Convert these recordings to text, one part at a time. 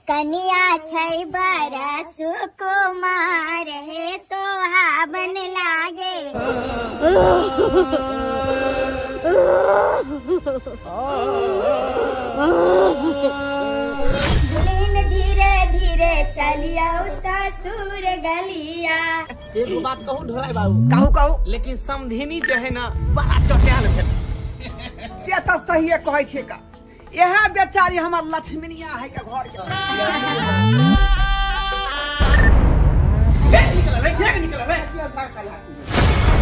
कनिया छै बड़ा सुकुमार हे सोहावन लागे। दुल्हन धीरे धीरे चलियौ ससुर गलिया। एगो बात कहू ढोराई बाबू? कहू कहू। लेकिन समधिनी जे है ना बड़ा चटैल भेल। से तऽ सहिए कहै छियै का, इएह बेचारी हमर लक्ष्मीनिया है के घर के। घेर निकल रे, घेर निकल रे।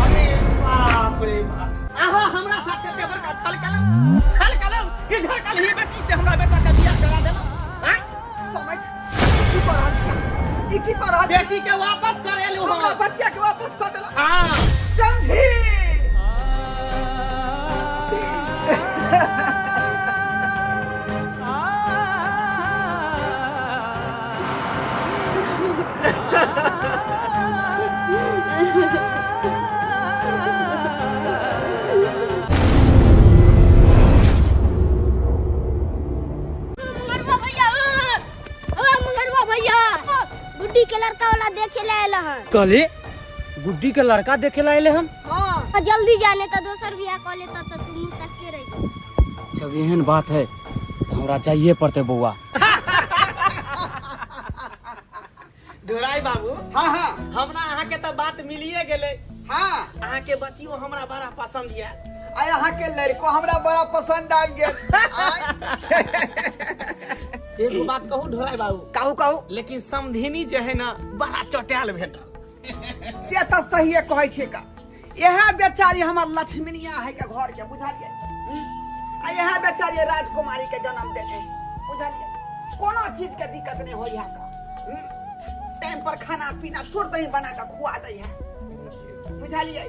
अरे बाप रे बाप, अहाँ हमरा साथ कते बड़का छल केलहुँ, छल केलहुँ कि झड़कल ही बेटी से हमरा बेटा के बियाह करा देलहुँ, आँय? समझ की कर रहल छी, ई की कर रहल छी? बेटी के वापस करेलहुँ हमरा हम। बचिया के वापस कऽ देलक। हाँ। समझी। मंगरुआ भैया, ओ मंगरुआ भैया, गुड्डी के लड़का वाला देखे ले आयल हन। कले गुड्डी के लड़का देखे ला आयल हन? हाँ, जल्दी जाने तो दोसर बियाह कर लेता तो तू मुंह तक के रही। जब एहन बात है तो हमरा जाइए पड़ते बउआ। ढोराई बाबू। हाँ हाँ। हमरा अहाँ के तो बात मिलिए गेले। हाँ। अहाँ के बच्चियो हमरा बड़ा पसंद ये। आ अहाँ के लड़को हमरा बड़ा पसंद आबि गेल। एगो बात कहू ढोराई बाबू? कहू कहू। लेकिन समधिनी जे है ना बड़ा चटैल भेटल। से तऽ सहिए कहै छियै का, इएह बेचारी हमर लक्ष्मीनिया है के घर के, बुझलियै? आ इएह बेचारी राजकुमारी के जन्म देने, बुझलियै? कोनो चीज के दिक्कत नहीं होई है का। टाइम पर खाना पीना चोर दही बना के खुआ दै है, बुझलियै?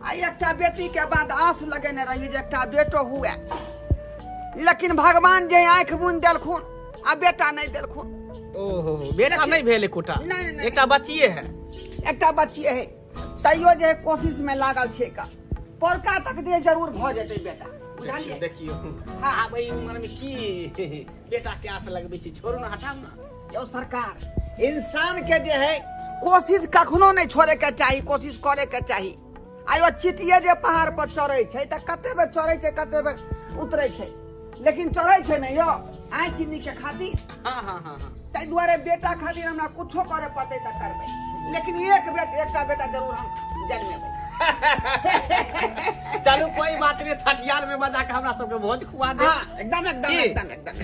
आ एकटा बेटी के बाद आस लगेने रही जे एकटा बेटो हुए, लेकिन भगवान जे आँखि बुनि देलखुन आ बेटा नहीं देलखुन। ओहो, बेटा नहीं भेल एकोटा? नहीं, नहीं, नहीं। एकटा बच्चिए है। एकटा बच्चिए है, तैयो जे कोशिश में लागल छै का, पौरका तक जे जरूर भऽ जेतै बेटा, बुझलियै? देखियो। हाँ। आब एहि उम्र में की बेटा के आस लगबै छी, छोड़ू ना, हटाउ ना। यौ सरकार, इंसान के जे है कोशिश कखनो नहीं छोड़े के चाही, कोशिश करे के चाही। आयो चिटिये जे पहाड़ पर चढ़ै छै तऽ कते बेर चढ़ै छै, कते बेर उतरै छै, लेकिन चढ़ै छै ने यौ आइ चिन्नी के खातिर। हाँ हाँ हाँ हाँ। ताहि दुआरे बेटा खातिर हमरा कुछो करे पड़तै तऽ करबै, लेकिन एक बेट एकटा बेटा जरूर हम जन्मेबै। चलू कोई बात नहीं, छठियार में बजा के हमरा सबके भोज खुआ दे। हाँ, एकदम एकदम। की? एकदम एकदम।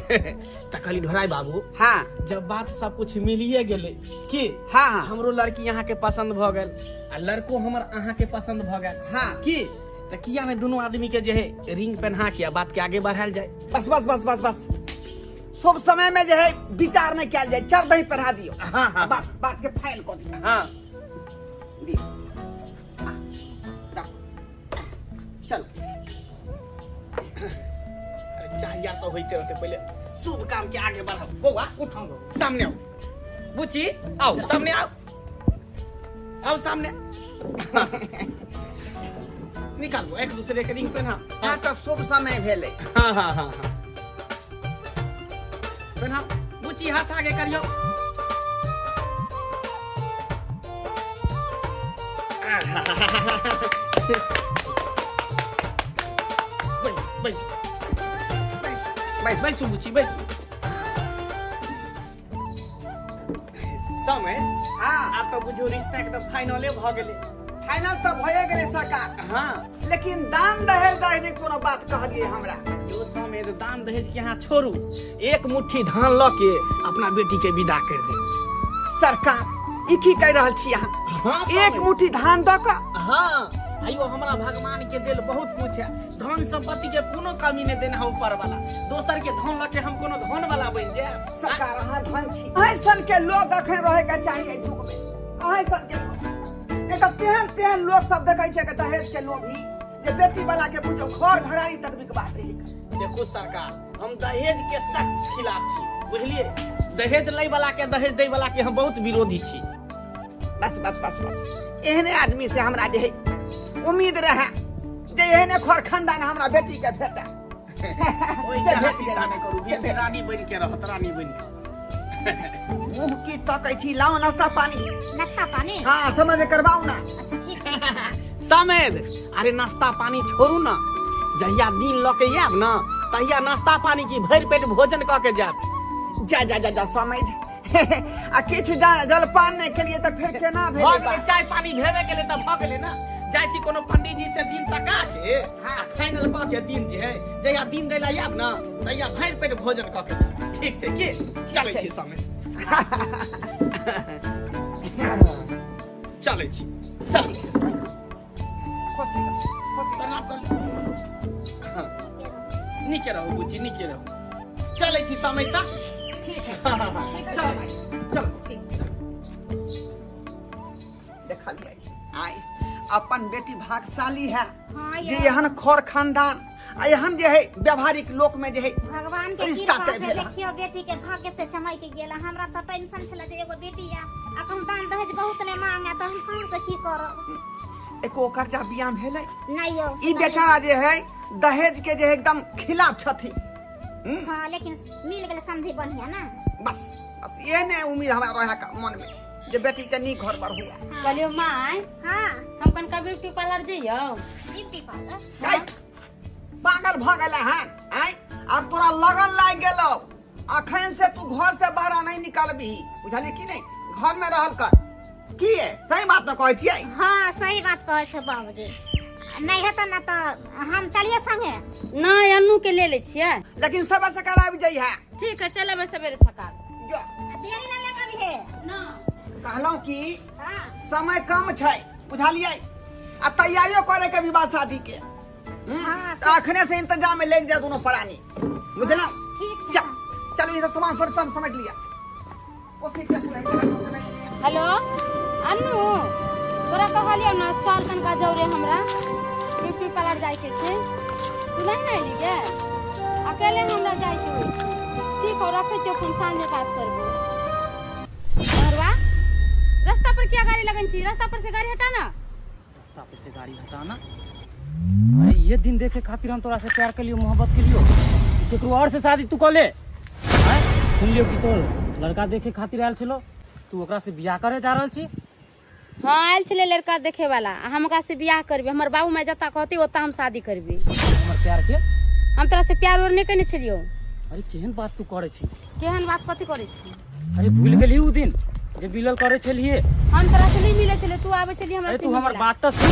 तऽ कहली ढोराई बाबू। हाँ। जब बात सब कुछ मिलिए गेलै की, हाँ, हाँ। हमरो लड़की अहाँ के पसंद भऽ गेल आ लड़को हमर अहाँ के पसंद भऽ गेल। हाँ। की तऽ किया ने दुनू आदमी के जे है रिंग पहना के आ बात के आगे बढ़ायल जाए। बस बस बस बस बस, शुभ समय में जे है विचार नहीं कयल जाए, चल दही पढ़ा दियो। हाँ, हाँ। बस बात के फाइल कऽ दियो। हाँ। दियो। हाँ, रखो। चलो। अरे चाहिए तो होते रहते, पहले शुभ काम के आगे बढ़ाओ। बौआ उठाओ, सामने आओ, बुच्ची आओ सामने, आओ आओ सामने, निकालो एक दूसरे के रिंग पहना। हाँ तो शुभ समय भेलै। हाँ हाँ हाँ हाँ पहना बुच्ची, हाथ आगे करियो। बैस बैस बैस। बैसू बुच्ची बैसू। समय हाँ। आब तऽ बुझू रिश्ता एकदम फाइनले भऽ गेलै। फाइनल तऽ भए गेलै सरकार। हाँ। लेकिन दान दहेज दहेज कोनो बात कहलिए हमरा? यो समय तऽ दान दहेज के अहाँ छोड़ू, एक मुट्ठी धान लऽ के अपना बेटी के विदा कर दे। सरकार ई की कहि रहल छी अहाँ? हाँ, एक समय। मुट्ठी धान दऽ कऽ? हाँ, आइयो हमरा भगवान के देल बहुत कुछ है, धन संपत्ति के कोनो कमी नहीं देना है ऊपर वाला। दोसर के धन लऽ के हम कोनो धन वाला बनि जायब? सरकार अहाँ धन छी, अहीं सन के लोग अखन रहे के चाही एहि युग में, अहीं सन के लोग। नहीं तऽ तेहन तेहन लोग सब देखै छै कि दहेज के लोभी जे बेटी वाला के बुझो घर घरारी तक बिकवा दै है। देखो सरकार, हम दहेज के सख्त खिलाफ छी, बुझलिए? दहेज लै वाला के, दहेज दै वाला के हम बहुत विरोधी छी। बस बस बस बस, एहने आदमी से हमरा जे है उम्मीद रहे जे एहने खर खानदान हमरा बेटी के भेटे। ओहि से के भेट चिंता गेल नहि करू, से बेटी भेट रानी बनि के रहत, रानी बनि के। मुँह की तकै छी, लाओ नाश्ता पानी। नाश्ता पानी? हाँ, समझ करबाउ ना। अच्छा ठीक छै। समेद, अरे नाश्ता पानी छोड़ू ना, जहिया दिन लऽ के आयब ना तहिया नाश्ता पानी की भरि पेट भोजन कऽ के जायब। जा जा जा जा समझ, आ किछु जलपान नहि केलियै तऽ फेर केना भऽ भेलै? गेलै, चाय पानी भेबे गेलै तऽ भऽ गेलै ना। जाइ छी कोनो पंडीजी से दिन तका के हाँ। आ फाइनल कऽ के दिन जे है, जहिया दिन दै लए आयब ना तहिया भरि पेट भोजन कऽ के जायब। ठीक छै की? चलै छी समय, चलै छी, चलू। खुशी रह, खुशी रह। प्रणाम कर लियौ। नीके रहू बुच्ची, नीके रहू। चलै छी समय तक। ठीक है, ठीक है। चल समय। चल। ठीक। देखलियै आइ अपन बेटी भागशाली है हाँ जे यौ। एहन खर खानदान आ एहन जे है व्यवहारिक लोक में जे है भगवान के रिश्ता कृपा तय से भेल। देखियो बेटी के भाग्य ते चमक गेल। हमरा तऽ टेंशन छले जे एगो बेटी या अखन दान दहेज बहुत ने मांगे, तऽ हम कहाँ से की करब? एको कर्जा बियाह भेलै नहीं यौ। ई बेचारा जे है दहेज के जे है एकदम खिलाफ छथि। हाँ, लेकिन मिल गेल समझी बढ़िया ना। बस बस, ये ने उम्मीद हमरा रहे का मन में जे बेटी के नीक घर पर हुआ। कहलियो माय। हाँ। हम कनका ब्यूटी पार्लर जइयो। Beauty parlour? आइ, पागल भ गेलै हन आइ? आब तोरा लगन लागि गेलौ, अखन से तू घर से बाहर नहीं निकलबही, बुझलियै कि नहीं? घर में रहल कर। की है, सही बात न कहै छियै? हाँ, सही बात कहै छै बाबूजी। नहीं हेतै ना तऽ हम चलिए संगे। नहि, अन्नू के ले लै छियै। लेकिन सबे सकाल आबि जइहे। ठीक है, चलेबै सवेरे सकाल। जो। देरी ना लगबी है। ना। कहलहुँ कि हाँ। समय कम छै, बुझलियै? आ तैयारियो करे के विवाह शादी के। हाँ, तऽ अखने से इंतजाम में लागि जाए दोनों प्राणी, बुझलहुँ? ठीक छै। चल चलू, ई सब सामान सब सब समेट लिअ। कोशिश कर, समेट लिअ। हेलो अन्नू, तोरा कहलियौ ना चल तनका जौरे हमरा ब्यूटी पार्लर जाइके छै, तू नहीं ने अयली गे? अकेले हमरा जाइके होइ छै। ठीक हो, रखै छियौ फोन, साँझे बात करबो। मरवा, रास्ता पर किया गाड़ी लगन छी? रास्ता पर से गाड़ी हटा ना। रास्ता पे से गाड़ी हटाना? अरे ये दिन देखे खातिर हम तोरा से प्यार के लियो, मोहब्बत के लियो, केकरो और से शादी तू कऽ ले? आँय? सुन लियो कि तोर लड़का देखे खातिर आयल छलो, तू ओकरा से बियाह करे जा रहल छी? हाँ, आयल छलै लड़का देखे वाला, आ हम ओकरा से बियाह करबी। हमर बाबू माय जता कहती ओता हम शादी करबी। हमर प्यार के? हम तोरा से प्यार उर नहीं केने छलियौ। अरे केहन बात तू करे छी? केहन बात कथी करै छी? अरे भूल गेली उ दिन जे मिलल करे छलिए? हम तोरा से नहीं मिले छले, तू आबै छली हमरा अरे से तू हमर मिलेला। बात तऽ सुन।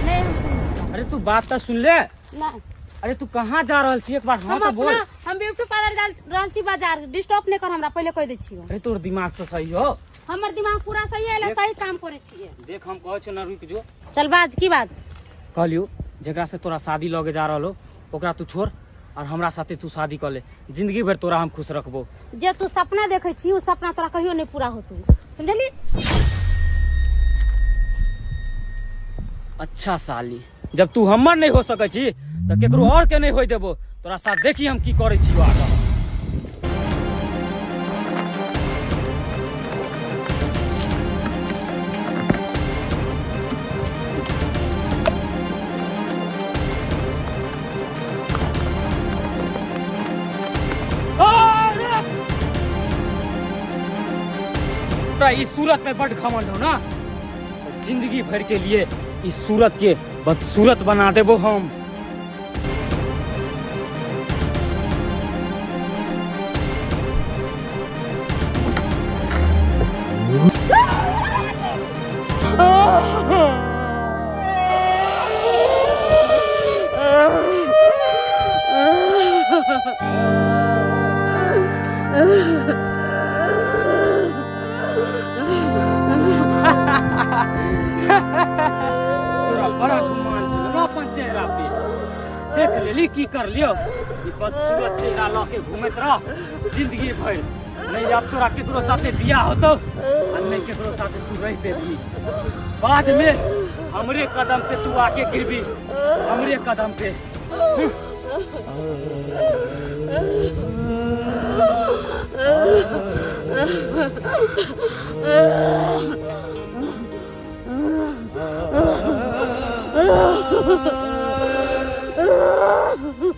नहीं, हम सुनै छी। अरे तू बात तऽ सुन ले। नहीं। अरे तू कहाँ जा रहल छी, एक बार हाँ हम तऽ बोल। अपना हम ब्यूटी पार्लर जा रहल छी बाजार, डिस्टर्ब नहीं कर हमरा, पहले कह दै छियौ। अरे तोर दिमाग तो सही हो? हमर दिमाग पूरा सही है, सही काम करै छियै। देख, हम कहै छियौ ना, रुक जो। चल बाज, की बात? कहलियौ जेकरा से तोरा शादी लगे जा रहल हो ओकरा तू छोड़ और हमरा साथे तू शादी कर ले, जिंदगी भर तोरा हम खुश रखबो। जे तू सपना देखै छी उ सपना तोरा कहियो नहीं पूरा होतौ, समझली? अच्छा साली, जब तू हमर नहीं हो सकै छी तऽ केकरो और के नहीं होय देबो। तोरा साथ देखी हम की करै छी आगा। तोरा इस सूरत में बड घमंड हो ना, तो जिंदगी भर के लिए इस सूरत के बदसूरत बना देबो हम। तोरा बड़ा गुमान छलो ना अपन चेहरा पे, देख लेली की कर लियो। ई बदसूरत चेहरा लऽ के घूमैत रह जिंदगी भरि। नहीं अब तोरा केकरो साथे बियाह होतो आ नहीं केकरो साथे तू रह पेबी। बाद में हमरे कदम पे तू आके गिरबी, हमरे कदम पे।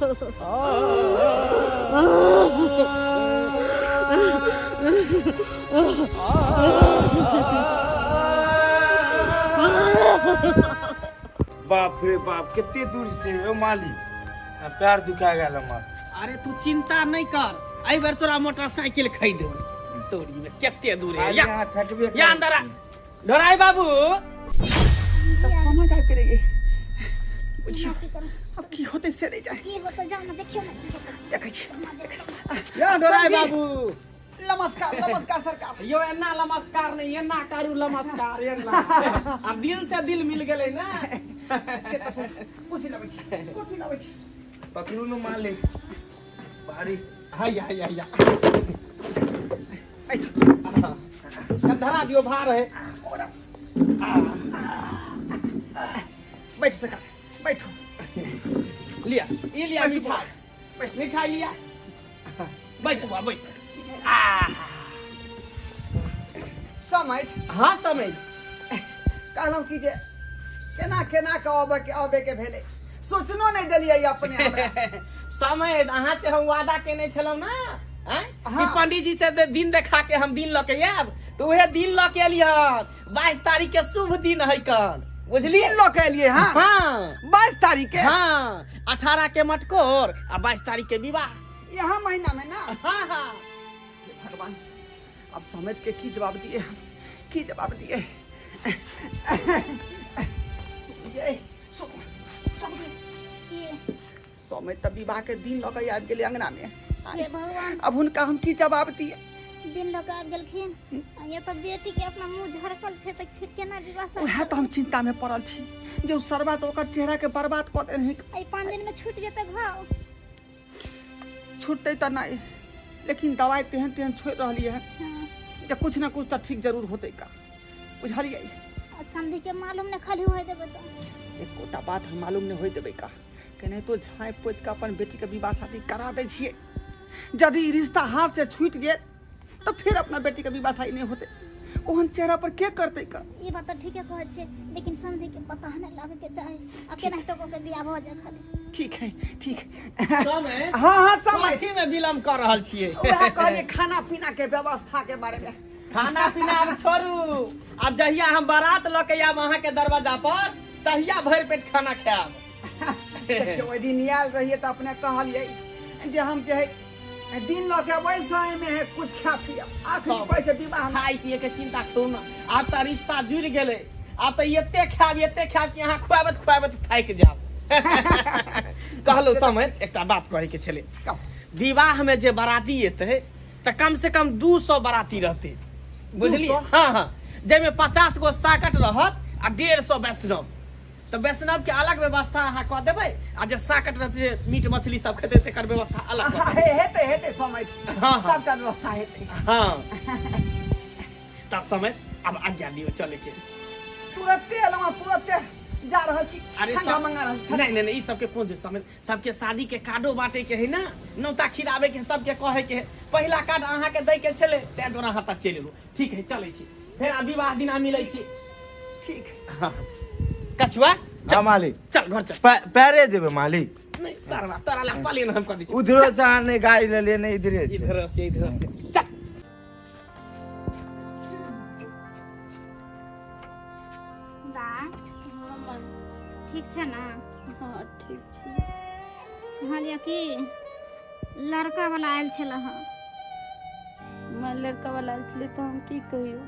बाप रे बाप कते दूर से ओ मालिक आ पैर दुखा गेल हमर। अरे तू चिंता नहीं कर, एहि बेर तोरा मोटरसाइकिल खरीद देबो। तोरी में कते दूर है या यहाँ ठकबे या अंदर आ। ढोराई बाबू तऽ समय आबि गेलै ये। बुझियौ अब की होतै से नहि जाय। की होतै जाउ ने देखियौ ने की होतै। देखै छी। या ढोराई बाबू नमस्कार नमस्कार सरकार। यो एना नमस्कार नहीं, एना करू नमस्कार एना। अब दिल से दिल मिल गेलै ना। से तऽ सर, कुर्सी लाबै छी, कुर्सी लाबै छी। पकड़ू न मालिक भारी। हैया हैया हैया बैठू। धरा दियो भार है। बैठू सरकार, बैठू। लिया ई लिया मिठाई, मिठाई लिया। बैस बुआ बैस। समय। हाँ समय। कहलहुँ कि जे केना केना के अबे के अबे के भेलै, सोचनो नहि देलियै अपने हमरा। समय अहाँ से हम वादा केने छलहुँ ना आँय? कि हाँ। पंडित जी से दिन देखा के हम दिन लऽ के आयब, तऽ उहे दिन लऽ के एलियै हन। 22 तारीख के शुभ दिन है कन, बुझलियै? दिन लऽ के एलियै? हाँ। हाँ। 22 तारीख के? हाँ, 18 के मटकोर आ 22 तारीख के विवाह। यहाँ महीना में ना? हाँ हाँ। हे भगवान, अब समझ के की जवाब दिए हम, की जवाब दिए? ये सुन, की समय तऽ विवाह के दिन लऽ के आबि गेलै अंगना में। हे भगवान, अब हुनका हम की जवाब दिए? दिन लऽ के आबि गेलखिन आ ये तऽ बेटी के अपना मुँह झरकल छै, तऽ फिर केना विवाह सब? उएह तऽ हम चिंता में पड़ल छी जे ओ सरबा तऽ ओकर चेहरा के बर्बाद कऽ देने है। एहि 5 दिन में छूटि जेतै घाव? छूटतै तऽ नहि, लेकिन दवाइ तेहन तेहन छोड़ि रहली है जे कुछ ने कुछ तऽ ठीक जरूर होतै का, बुझलियै? आ समधी के मालूम नहि खाली होय देबै तऽ? एकोटा बात हम मालूम नहि होय देबै का। केनाहितो झाँपि पोति कऽ अपन बेटीके विवाह शादी करा दै छियै। यदि ई रिश्ता हाथ से छूटि गेल तऽ फेर अपना बेटीके विवाह शादी नहि होतै। ओहन चेहरा पर के करतै का? ई बात तऽ ठीके कहै छियै, लेकिन समधी के पता नहि लागे के चाही आ केनाहितो कऽ के बियाह भऽ जाय खाली। ठीक है, ठीक है। समय। हाँ हाँ समय। कथी में विलम्ब कऽ रहल छियै? वएह कहलियै खाना पीना के व्यवस्था के बारे में। खाना पीना आब छोड़ू, आब जहिया हम बारात लऽ के आयब अहाँके दरवाजा पर तहिया भरि पेट खाना खायब। देखियौ, ओहि दिन आयल रहियै तऽ अपने कहलियै जे हम जे है दिन लऽ के अबै समय में है कुछ खा पियब। आखिरी सब। कहै छै विवाह में खाय पिए के चिंता छोड़ू ना, आब तऽ रिश्ता जुड़ि गेलै, आब तऽ एते खायब एते खायब कि अहाँ खुआबैत खुआबैत थाकि जायब। कहलहुँ समय एकटा बात कहै के छलै। कहू। विवाह में जे बाराती एतै तऽ कम से कम 200 बाराती रहतै, बुझलियै? 200? हाँ हाँ, जाहिमे 50 गो साकट रहत आ 150 वैष्णव। तऽ वैष्णव के अलग व्यवस्था अहाँ कऽ देबै आ जे साकट रहतै, जे मीट मछली सब खेतै, तकर व्यवस्था अलग कऽ देबै। हेतै हेतै समय। हाँ, हाँ। सबटा व्यवस्था हेतै। हाँ, तब समय आब आज्ञा दियौ चले के। तुरते एलहुँ आ तुरते जा रहल छी। अरे ठंडा सब मंगा रहल छी। नहीं नहीं नहीं, ई सबके कोन छै समय, सबके शादी के कार्डो बांटे के है ना, नौता खिलावे के है, सबके कहे के है। पहिला कार्ड अहाँ के दै के छलै तैं दुआरे अहाँ तक चलि एलहुँ। ठीक है, चलै छी, फेर आ विवाह दिना मिलै छी। ठीक। हाँ। कछुआ चल। हाँ मालिक। चल घर चल। पैरे जेबै मालिक? नहीं सरवा, तोरा ला पलेन हम कऽ दै छी। उधरो से अहाँ नहि गाड़ी लेलियै, नहि इधरे से। इधर से इधर से चल। बा ठीक छै ने? हाँ ठीक छी। कहलियै कि लड़का वाला आयल छल हँ। मैं लड़का वाला आयल छलै तऽ हम की कहियौ?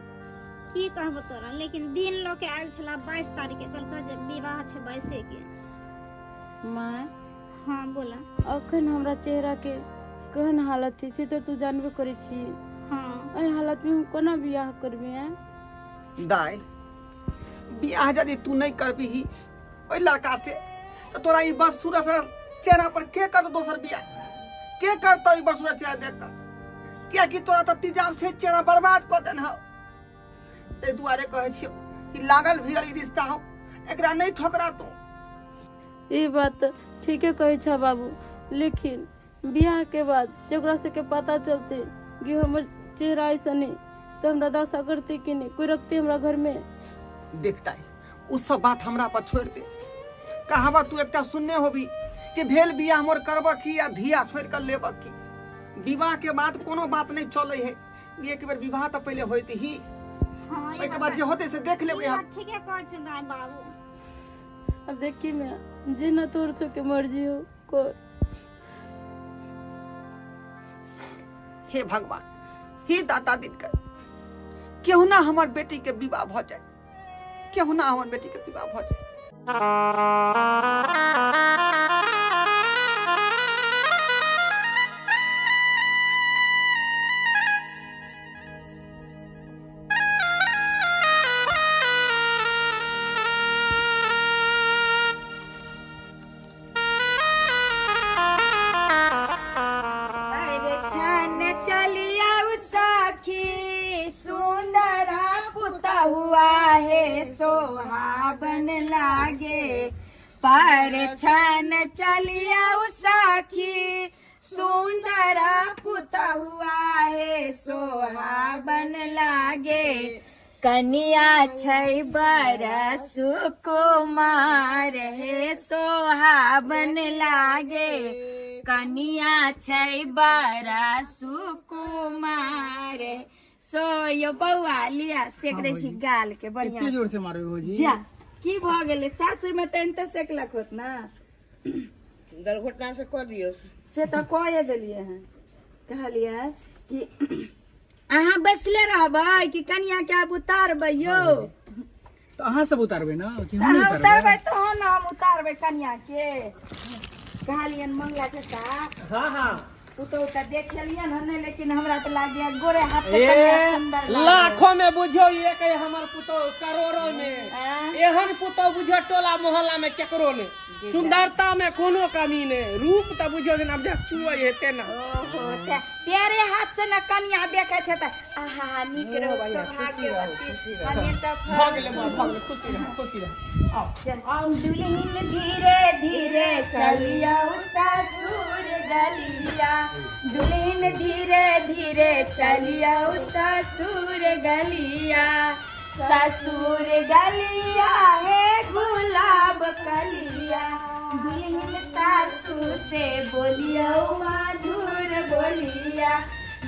की कहबो तोरा, लेकिन दिन लऽ के आयल छला 22 तारीख के, कहलका जे विवाह छै 22 के। माय। हाँ बोला। अखन हमरा चेहरा के केहन हालत है से तऽ तू जानबे करै छी। हाँ। एहि हालत में हम कोना बियाह करबै? आँय दाइ, बियाह यदि तू नहि करबिही ओहि लड़का से तऽ तोरा ई बदसूरत चेहरा पर के करतौ दोसर बियाह? के करतौ ई बदसूरत चेहरा देख कऽ? कियाकि तोरा तऽ तिजाब से चेहरा बर्बाद कऽ देने हौ। ताहि दुआरे कहै छियौ कि लागल भिड़ल ई रिश्ता हौ, एकरा नहि ठोकरा तू। ई बात तऽ ठीके कहै छह बाबू, लेकिन बियाह के बाद जकरा सबके पता चलते कि हमर चेहरा ऐसा नहीं तऽ हमरा दशा करते कि नहीं? कोई रखते हमरा घर में? देखता है, उ सब बात हमरा पर छोड़ दे। कहावत तू एकटा सुनने होबी कि भेल बियाह मोर करब की आ धिया छोड़ि कऽ लेब की। विवाह के बाद कोनो बात नहीं चले है, एक बेर विवाह तऽ पहिले होइत ही, हाँ, ई ओहिके बाद जे होतै से देख लेबै हम। बात ठीके कहै छै दाइ बाबू। अब देखी मैं जेना तोर सबके मर्जी हो को। हे भगवान, हे दाता दिनकर, केहू ना हमर बेटी के विवाह भऽ जाए, केहू ना हमर बेटी के विवाह भऽ जाए। अरे छन चलिया सखी सुंदर पुतहुआ हे सोहाबन लागे। पर छन चलिया सखी सुंदर पुतहुआ हे सोहाबन लागे। कनिया छै बड़ सुकुमार हे सोहाबन लागे। कनिया छै बड़ सुकुमार। सो यो बौआ लिया सेक दै छी गाल के बढ़िया एते जोर से मारबै भौजी? जा की भऽ गेलै? सासुर में तऽ एनते सेकलक होत ना। दुर्घटना से कऽ दियौ। से तऽ कए देलियै हन। कहलियै कि अहाँ बैसले रहबै कि कनिया के आब उतारबै यौ? तऽ अहाँ सब उतारबै ना कि हम अहाँ उतारबै? उतारबै तहन ने हम उतारबै कनिया के। कहलियनि मंगला चाचा। हाँ हाँ। पुतहु तऽ देख लेलियनि हन नहि, लेकिन हमरा तऽ लागैया गोरे हाथ से कनिया ए सुंदर लागै। लाखों में बुझियौ एक है हमर पुतोह, करोड़ों में एहन पुतोह बुझियौ टोला मोहल्ला में केकरो नहीं। सुंदरता में कोनो कमी नहीं, रूप तऽ बुझियौ जेना चुअै हेतै ना। ओहो, ते प्यारे हाथ से न कनिया देखै छै तऽ आहा नीक रहो सौभाग्यवती हमेशा। भऽ गेलै माँ, भऽ गेलै, खुशी रह, खुशी रह। आओ। दुल्हन धीरे धीरे चलियौ ससुर गलिया। दुल्हन धीरे धीरे चलियौ ससुर गलिया। ससुर गलिया हे गुलाब कलिया। दुल्हन सासू से बोलियौ मधुर बोलिया।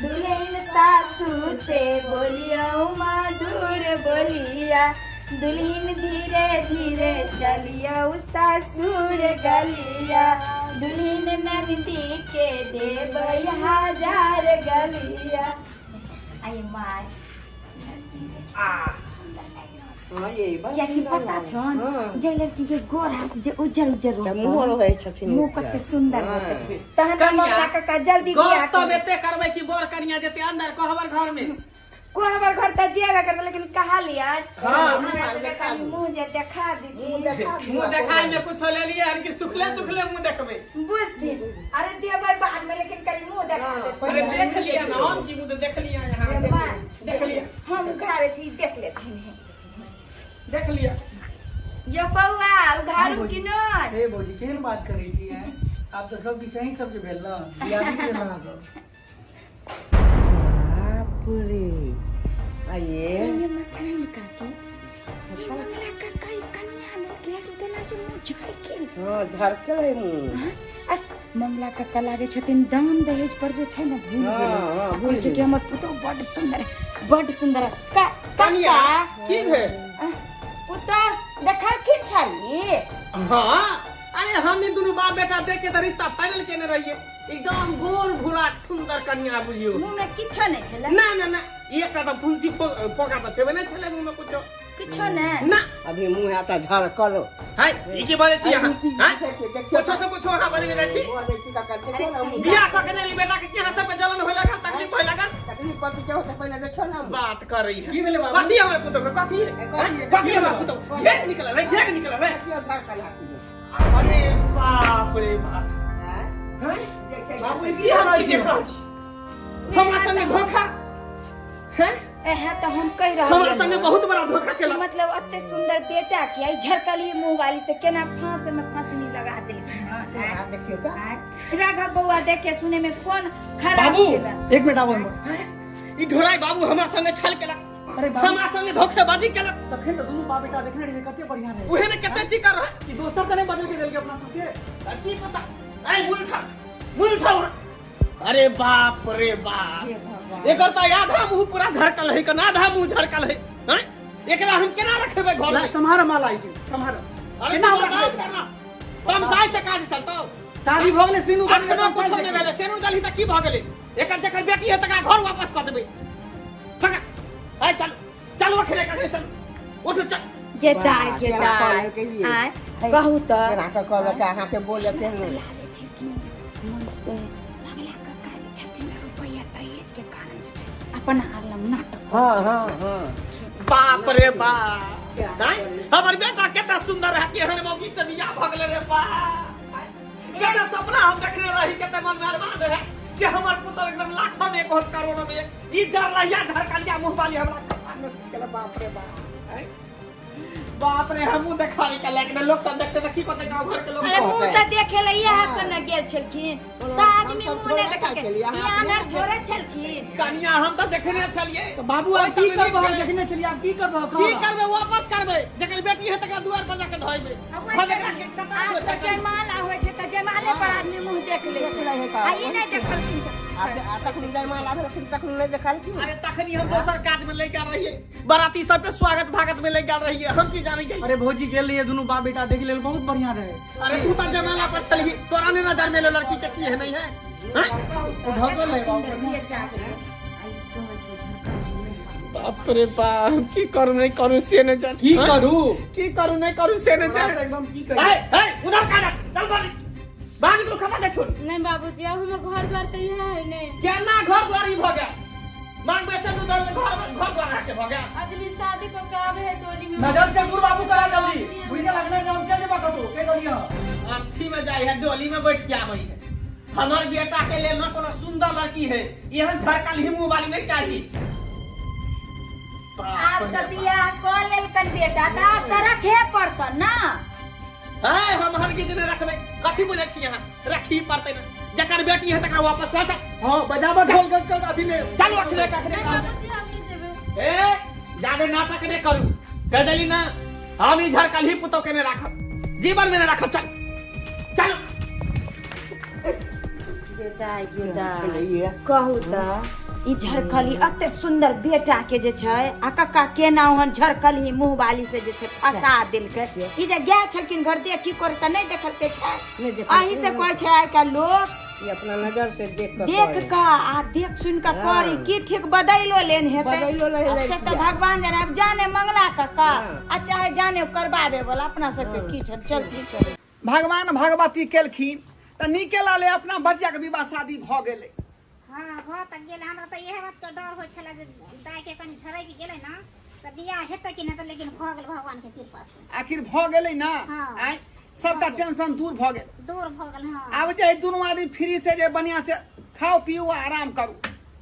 दुल्हन सासू से बोलियौ मधुर बोलिया। दुल्हन धीरे धीरे चलियौ ससुर गलिया। दुल्हन ननदी के देबै हजार गलिया। आई माय, कियाकि पता छन जे लड़की के गोर हाथ जे उज्जर उज्जर रहतौ, मुँह रहै छथिन, मुँह कते सुंदर होतै, तहन कनिया, मंगला काका जल्दी बियाह गप सब कर। एते करबै कि बर कनिया जेतै अंदर कोहबर घर में? कोहबर घर तऽ जेबे करतै, लेकिन कहलियै हाँ। हमरा सबके कनि मुँह जे देखा दीदी। मुंह देखाय में कुछो लेलियै हन कि सुखले सुखले मुंह देखबै? बुझथिन, अरे देबै बाद में, लेकिन कनि मुँह देखा देबै। अरे देख लिया ना हम की मुंह तऽ देख लिया, यहाँ से देख लिया। हम उघारे छी, देख लेथिन हे। देख लिया। यो बौआ उघारू कि नहि? हे भौजी, केहन बात करै छी हैं? आब तऽ सब किछु अहीं सबके भेल ने, बियाह भेल अहाँके। बाप रे, आइए ये मथाइन काकी, ई मंगला काका ई कनिया लोग के देला जे मुँह झड़के। हाँ, झरकल है मुँह। आ मंगला काका लागे छथिन दान दहेज पर जे छै ने भूल हाँ, गेलै। हाँ, आ भूल कहै छै कि गेलै। हमर पुतोह बड सुंदर है, बड सुंदर है। कनिया काका की भेल? पुतोह देखलखिन छली? हाँ, अरे हम ही दुनू बाप बेटा देख के तऽ रिश्ता फाइनल केने रहिए। एकदम गोर भूरा सुंदर कनिया बुझियो। मुँह में किछो नहि छलै? ना ना ना, एकटा तऽ फुंसी फोका तऽ छेबे नहि छलै मुँह में कुछो। किछो नहि ना। अभी मुँह आता झरकल। हाय, ई की बजै छी अहाँ? की हाँ? देखै छी, देखियौ। कुछो से कुछो अहाँ बजने जाइ छी। बजै छी तऽ देखियौ ने मुँह। बियाह कऽ के नहि बेटा के की अहाँ सबके जलन होय लागल, तकलीफ होय लागल? तकलीफ कथी के होतै, पहिने देखियौ ने मुँह। बात करै है। की भेलै बाबू? कथी हमर पुतोह के कथी है? कथी? कथी हमर पुतोह? घेक निकलल है, घेक निकलल है। देखियौ झरकल हाथी। अरे बाप रे बाप। आँय? हैं? देखै बाबू, छी। ई हम की देख रहल छी? हमरा संगे धोखा हैं? एहे तऽ हम कहि रहल हमरा संगे बहुत बड़ा धोखा केलक। मतलब एते सुंदर बेटा के आई झरकली मुंह वाली से केना फांस में फांसनी लगा देलखिन हन। देखियौ तऽ। आँय? राघव बौआ देखे सुने में कोन खराब बाबू। छेला? एक मिनट आबो हम। ई ढोलाई बाबू हमरा संगे छल केलक, अरे बाबू। हमरा संगे धोखेबाजी केलक। तखन तऽ दुनू बाप बेटा देखने रहियै कते बढ़िया रहै। उहे ने कते चिकर रहे। ई दोसर तऽ नहि बदल के देलकै अपना सबके? आ की पता। ऐ मुंह उठा, मुंह उठा। अरे बाप रे बाप, एकर त आधा मुंह पूरा झरकल है कना, आधा मुंह झरकल है हैं? एकरा हम केना रखेबै घर में? सम्हार माला ई सम्हार। अरे केना तू हम बर्दाश्त रखबै? करना, तमसाइ से काज चलतौ? शादी भऽ गेलै, सिनू बनि गेलै, अखनो तमसाइ कुछो से नहि भेलै। सेनु दलही तऽ की भऽ गेलै? एकर जकर बेटी है तकरा घर वापस कऽ देबै। पकड़, आइ चल, चल अखने कखने चल, उठ चल। जेताय वाह, केना जेताय कहलकै ये? आँय कहू तऽ। केना कऽ कहलक अहाँके बोले केहन? लागै छै कि मंगला कक्का जे छथिन ने, रुपैआ दहेज के कारण जे छै अपन आर लग नाटक करै हाँ छै। हाँ हाँ। बाप रे बाप, आँय, हमर बेटा कते सुंदर है, केहन मौगी से बियाह भऽ गेलै रे बाप। कते सपना हम देखने रही, कते मन में अरमान रहे कि हमर पुतोह एकदम लाखों में एक होत, करोड़ों में एक। ई जरलहिया झरकलिया मुंह वाली हमरा कपार में सट गेलै। बाप रे बाप, आँय। बाप रे, हमहूँ देखाबै के लायक नहि। लोक सब देखते तऽ की कहतै गाँव घर के लोक? अरे मुंह तऽ देखे ला इएह सब ने गेल छलखिन तऽ आदमी हमसब मुंह थोड़े नहि देखलकै। छलियै, अहाँ ई आन्हर थोड़े छलखिन। कनिया, हम तऽ देखने छलियै। तऽ बाबू, आब ओहि की समय करबह? नीक छलै। देखने छलियै, आब की करबह? की करबै? वापस करबै। जकर बेटी है तकरा दुआर पर जाके धोइबै। हम एकरा के कतऽ आब रखबै? तऽ जयमाला होइ छै तऽ जयमाले पर आदमी मुंह देख लै देख लै छै है का। आ ई नहि देखलखिन। आ तखन जयमाला भेलखिन तखन नहि देखलखिन? अरे तखनी हम दोसर काज में ले गेल रहियै, बाराती सबके स्वागत भागत में ले गेल रहियै, हम की जानै गेलियै। अरे भौजी गेल रहियै, दुनू बाप बेटा देख लेल, बहुत बढ़िया रहे। अरे तू तऽ जयमाला पर छलही, तोरा नहि नजर में एलो लड़की के की है नहीं है, हैं? ओ ढकल रहे बाबू। बाप रे बाप, की करू नहीं करू से नहीं जान। की करू? की करू नहीं करू से नहीं हमरा जान। तऽ एकदम की कही। ए ए, उधर का जा, चल बाहर, बाहर निकलो, खता जा छोड़। नहीं बाबूजी, अब हमर घर द्वार तऽ इएह है ने। केना घर द्वार ई भऽ गेल? मांगबे से तू दर घर घर द्वार आके भऽ गेल। आदमी शादी कऽ के आबे है टोली में। नजर से दूर बाबू करा जल्दी, बुझि गेल? अखने हम चलि जेबा कतौ के दलिया। अर्थी में जाय है, डोली में बैठ के आबै है। हमर बेटा के लेल ना कोनो सुंदर लड़की है, एहन झरकल ही मुंह वाली नहीं चाही। आब तऽ बियाह कऽ लेलकन बेटा तऽ आब तऽ रखे पड़तन ना। है, हम हरगिज नहीं रखबै। कथी बोलै छी अहाँ? रखी पड़तै ना, जकर बेटी है तकरा वापस कऽ चल। हाँ, बजाबा ढोल कर कर अथी में। चल अखने कखने। नहीं बाबूजी, हम नहीं जेबै। ए, जादे नाटक नहीं करू, कह देली ना। हम ई झरकल ही पुतौ के नहीं राखब, जीवन में नहीं राखब। चल चल। बेटा बेटा, कहू तऽ ई झरकली एते सुंदर बेटा के जे छै आ कक्का केना ओहन झरकली मुँह वाली से जे छै फंसा देलकै। ई जे गेल छलखिन घर देख की करे तऽ नहि देखलकै छै। नहि देखलकै। अही से कहै छै आइ काल्हि लोक ई अपना नजर से देख कऽ देख करे। कऽ आ देख सुन कऽ करी की ठीक बदैलो लेन हेतै। बदैलो ले आब से लड़की तऽ आ। भगवान जाने, आब जाने मंगला कक्का हाँ। आ चाहे जाने करबाबे वाला, अपना सबके की छै, चलती। भगवान भगवती केलखिन तऽ नीके लाले अपना बचियाके विवाह शादी भऽ गेलै। हँ, भऽ तऽ गेल। हमरा तऽ इएह बातके डर होइ छलै जे दाइके कनि झरकि गेलै ने तऽ बियाह हेतै कि नहि, तऽ लेकिन भऽ गेल भगवानके कृपासँ। आखिर भऽ गेलै ने। हाँ। आँय, सबटा टेंशन दूर भऽ गेल। दूर भऽ गेल, हँ। आब जे है दुनू आदमी फ्री से जे बढ़िया से खाओ पियो आ आराम करू,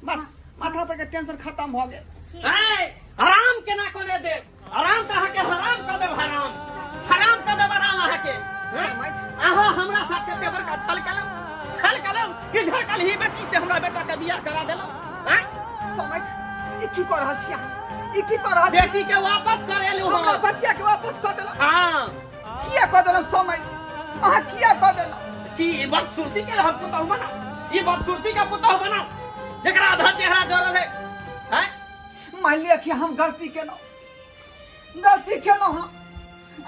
बस माथा पर के टेंशन खत्म भऽ गेल। ठीक। ऐ, आराम केना करे देब? आराम तऽ अहाँके हराम कऽ देब, हराम हराम कऽ देब आराम अहाँके, हैं? अहाँ हमरा साथ एते बड़का छल केलहुँ, छल केलहुँ कि झरकल ही बेटी से हमरा बेटा के बियाह करा देलहुँ, हैं? समझ, ई की कऽ रहल छी अहाँ? ई की कऽ रहल छी? बेटी के वापस करेलहुँ हमरा हम। बचिया के वापस कऽ देलहुँ? हाँ। किया कऽ देलहुँ समय, अहाँ किया कऽ देलहुँ? की ई बदसूरती के हम पुतहु बनाउ? ई बदसूरती के पुतहु बनाउ जेकरा आधा चेहरा जरल है, हैं? मान लिअ कि हम गलती केलहुँ, गलती केलहुँ हम।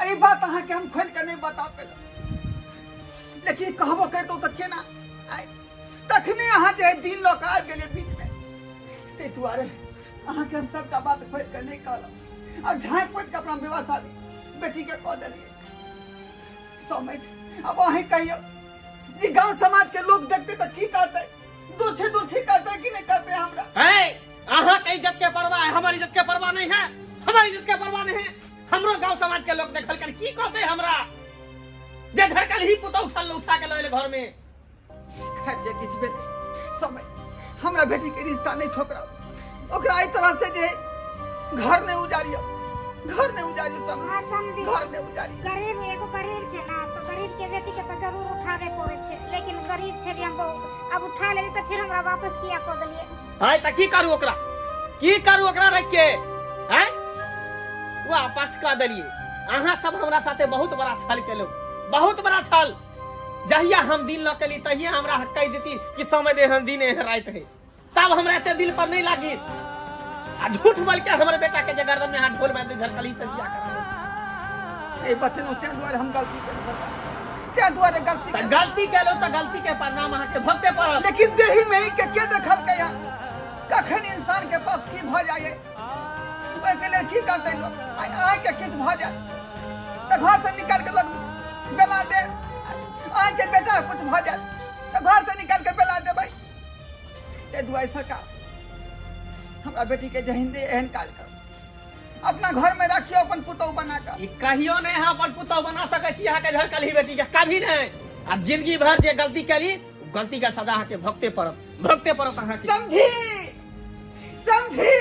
एहि बात अहाँके हम खोलि कऽ नहि बता पेलहुँ, लेकिन कहबो करितहुँ तऽ केना? आइ तखने अहाँ जे दिन लऽ कऽ आबि गेलियै बीचमे, ताहि दुआरे अहाँके हम सबटा बात खोलि कऽ नहि कहलहुँ आ झाँपि पोति कऽ अपना विवाह शादी बेटीके कऽ देलियै। समय अब अहीं कहियौ जे गाँव समाजके लोक देखतै तऽ की कहतै? दुर्छी दुर्छी करतै कि नहि करतै हमरा? है, अहाँ के इज्जत के परवाह है, हमारी इज्जत के परवाह नहीं है। हमारी इज्जत के परवाह नहीं है। हमरो गांव समाज के लोग देखल कर की कहते हमरा जे झरकल ही पुतौ उठल उठा के लए घर में। खैर जे किछु भेल समय, हमरा बेटी के रिश्ता नहीं ठोकराउ, ओकरा एहि तरह से जे घर नहीं उजारियो, घर नहीं उजारियो समय। हाँ, समझी। घर नहीं उजारियो। गरीब एगो गरीब छै ना, तऽ गरीब के बेटी के तऽ जरूर उठाबे पड़ै छै, लेकिन गरीब छलियै हम बहुत, अब उठा लेली तऽ फिर हमरा वापस किया कऽ देलियै? हाय, तऽ की करू ओकरा? की करू ओकरा रख के? हैं, वापस कऽ देलियै। अहाँ सब हमरा साथे बहुत बड़ा छल केलहुँ, बहुत बड़ा छल। जहिया हम दिन लऽ के ली तहिया हमरा कहि देती कि समय दे एहन दिन एहन राति है, तब हमरा एते दिल पर नहीं लागी। आ झूठ बोल के हमर बेटा के जे गर्दन में हाथ ढोल बांध झरकली से बियाह करा दे। ए बचनो तें दुआरे हम गलती केलहुँ सरकार, तें दुआरे गलती तऽ गलती केलहुँ तऽ गलती के परिणाम अहाँके भोगते पड़त। लेकिन देही में ही के देखलकै हन कखन इंसान के पास की भऽ जाइए, ओहिके लेल की करतै लोक? आइ अहाँके किछु भऽ जाय तऽ घर से निकालि के लोक बेला दे, अहाँके बेटा किछु भऽ जाय तऽ घर से निकालि के बेला देबै। ताहि दुआरे सरकार हमरा बेटी के जहिन दे एहन काज करू, अपना घर में रखियो अपन पुतहु बना कऽ। ई कहियो नहि अहाँ अपन पुतहु बना सकै छी अहाँके झरकलही बेटी के, कभी नहि। आब जिंदगी भर जे गलती केली गलती के सजा अहाँके भोगते पड़त, भोगते पड़त अहाँके। समझी समझी।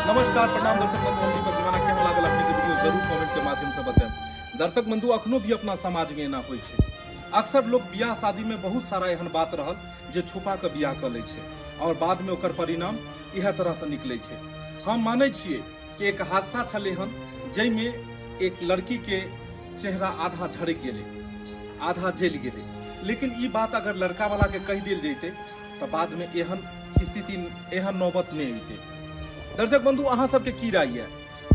नमस्कार, प्रणाम दर्शक बंधु, हम दीपक दीवाना। केहन लागल अपने के वीडियो जरूर कमेंट के माध्यम से बताएं। दर्शक बंधु, अखनो भी अपना समाज में एना होइ छै। अक्सर लोग बियाह शादी में बहुत सारा एहन बात रहल जे छुपा के बियाह कऽ लै छै और बाद में ओकर परिणाम इएह तरह से निकलै छै। हम मानै छियै कि एक हादसा छलै हन जाहिमे एक लड़की के चेहरा आधा झड़कि गेलै, आधा जलि गेलै, लेकिन ई बात अगर लड़का वाला के कहि देल जैतै तऽ बाद में एहन स्थिति, एहन नौबत नहि अयतै। दर्शक बंधु, अहाँ सबके की राय यऽ?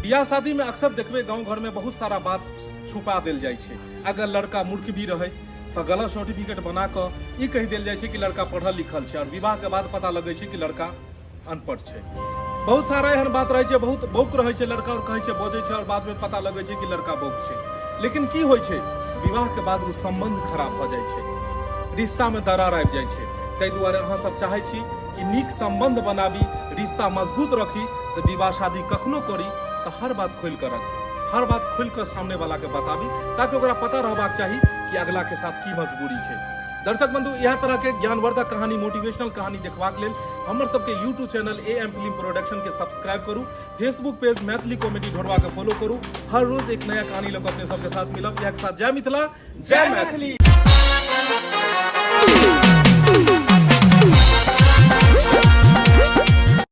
बियाह शादी में अक्सर देखबै गांव घर में बहुत सारा बात छुपा देल जाइ छै। अगर लड़का मूर्ख भी रहै तऽ गलत सर्टिफिकेट बना कऽ ई कहि देल जाइ छै कि लड़का पढ़ल लिखल छै, और विवाह के बाद पता लगै छै कि लड़का अनपढ़ छै। बहुत सारा एहन बात रहै छै, बहुत बौक रहै छै लड़का और कहै छै बजै छै, और बाद में पता लगै छै कि लड़का बौक छै। लेकिन की होइ छै, विवाह के बाद ओ संबंध खराब भऽ जाइ छै, रिश्ता में दरार आबि जाइ छै। ताहि दुआरे अहाँ सब चाहै छी कि नीक संबंध बनाबी, रिश्ता मजबूत रखी, तऽ विवाह शादी कखनो करी तऽ हर बात खोलि कऽ रखी, हर बात खोलि कऽ सामने वाला के बताबी, ताकि ओकरा पता रहबाक चाही कि अगला के साथ की मजबूरी छै। दर्शक बंधु, इएह तरह के ज्ञानवर्धक कहानी, मोटिवेशनल कहानी देखबाक लेल हमर सबके YouTube channel A M film production के सब्सक्राइब करू, फेसबुक पेज मैथिली कॉमेडी ढोरवा के फॉलो करू। हर रोज एक नया कहानी लऽ कऽ अपने सबके साथ मिलब। इएह के साथ जय मिथिला, जय मैथिली।